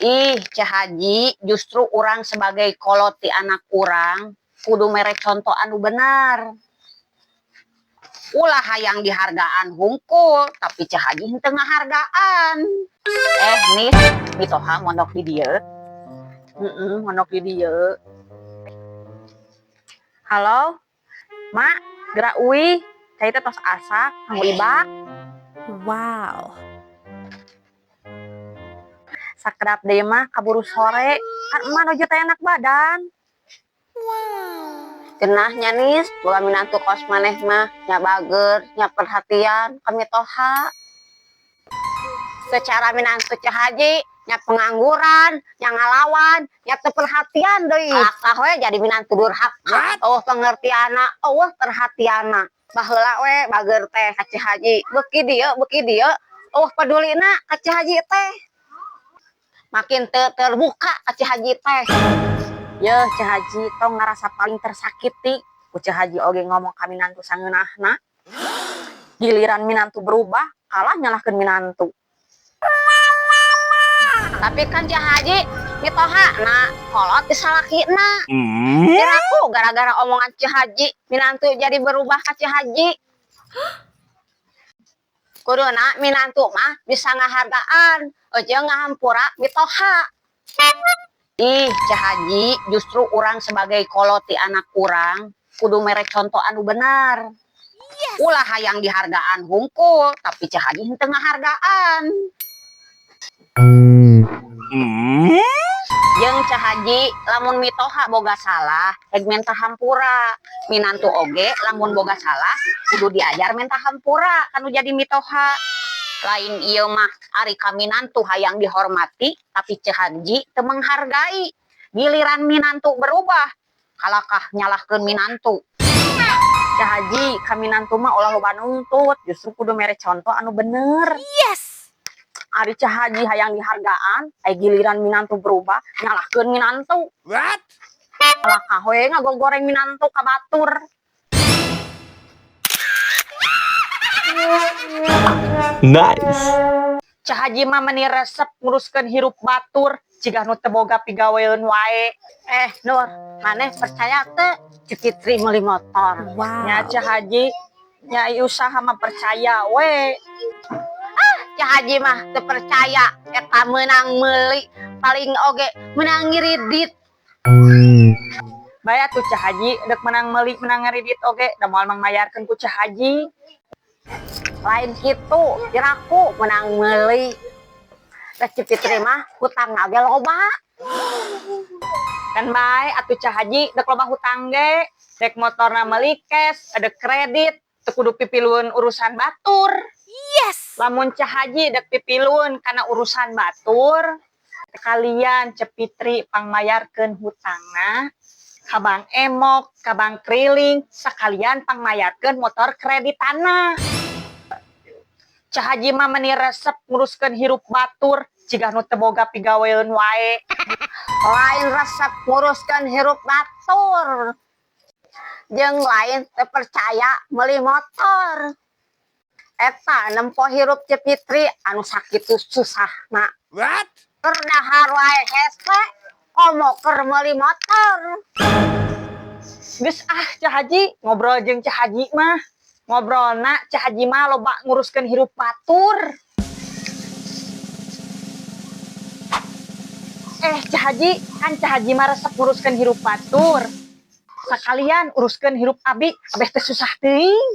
Ih, Ceu Haji, justru urang sebagai kolot ti anak urang kudu mere contoh anu benar. Ulah hayang dihargaan hungkul, tapi Ceu Haji henteu ngahargaan. Eh, nih, mitoha mondok di dieu. Heeh, mondok di dieu. Halo, Mak, geura uih, cai teh tos asak, kanggo ibak. Wow. Sakedap deui mah kaburu sore, kan emak nuju teu enak badan. Genah nya, Nis, boga minantu kos maneh mah, nya bager, nya perhatian ka mitoha. Secara minantu Ceu Haji, nya pengangguran, nya ngalawan, nya teu perhatian deui. Kalakah we jadi minantu durhaka. Oh, pengertianna, euweuh perhatianna. Baheula we bager teh ka Ceu Haji, beuki dieu euweuh pedulina ka Ceu Haji teh. Makin teu terbuka ka Ceu Haji teh. Yeuh, Ceu Haji tong ngarasa paling tersakiti. Ku Ceu Haji oge ngomong ka minantu sangeunahna. Giliran minantu berubah, kalah nyalahkeun minantu. Tapi kan Ceu Haji mitoha na kolot ti salakina. Piraku gara-gara omongan Ceu Haji minantu jadi berubah ka Ceu Haji. Kuduna minantu mah bisa ngahargaan, jeung ngahampura mitoha. Ih, Ceu Haji, justru urang sebagai kolot ti anak urang kudu mere contoh anu benar. Ulah hayang dihargaan hungkul, tapi Ceu Haji henteu ngahargaan. Jeung Ceu Haji, lamun mitoha boga salah, rek menta hampura. Minantu oge lamun boga salah, kudu diajar menta hampura kanu jadi mitoha. Lain ieu mah, ari ka minantu hayang dihormati, tapi Ceu Haji teu menghargai. Giliran minantu berubah, kalakah nyalahkeun minantu. Ceu Haji, ka minantu mah ulah loba nuntut, justru kudu mere contoh anu bener. Yes. Ari Ceu Haji hayang dihargaan, ai giliran minantu berubah, nyalahkeun minantu. What? Kalakah we ngagogoreng minantu ka batur. Nice. Ceu Haji mah meni resep nguruskeun hirup batur, jiga nu teu boga pigaweun wae. Eh, Nur, maneh percaya teu Ceu Fitri meuli motor? Wow. Nya Ceu Haji, nya usaha mah percaya we. Ceu Haji mah teu percaya eta meunang meuli, paling oge meunang ngiridit. Bae atuh Ceu Haji, dek menang meuli menang ngeridit oge, da moal mangmayarkeun ku Ceu Haji. Lain kitu, piraku meunang meuli. Da Ceu Fitri mah hutang ge loba. Kan bae atuh Ceu Haji, dek loba hutang ge, dek motorna meuli cash, dek kredit, teu kudu pipilueun urusan batur. Yes. Lamun Ceu Haji dek pipilueun kana urusan batur, kalian Ceu Fitri pangmayarkeun hutangna ka Bank Emok, ka Bank Kriling, sekalian pangmayarkeun motor kreditanna. Ceu Haji mah meni resep nguruskeun hirup batur, jiga nu teu boga pigaweun wae. Lain resep nguruskeun hirup batur, jeung lain teu percaya meuli motor. Eta nempo hirup Ceu Fitri anu sakitu susahna. What? Keur dahar wae hese, komo keur meuli motor. Geus ah Ceu Haji, ngobrol jeung Ceu Haji mah. Ngobrolna Ceu Haji mah loba nguruskeun hirup batur. Eh, Ceu Haji, kan Ceu Haji mah resep nguruskeun hirup batur. Sakalian uruskeun hirup abi, abeh teh susah teuing.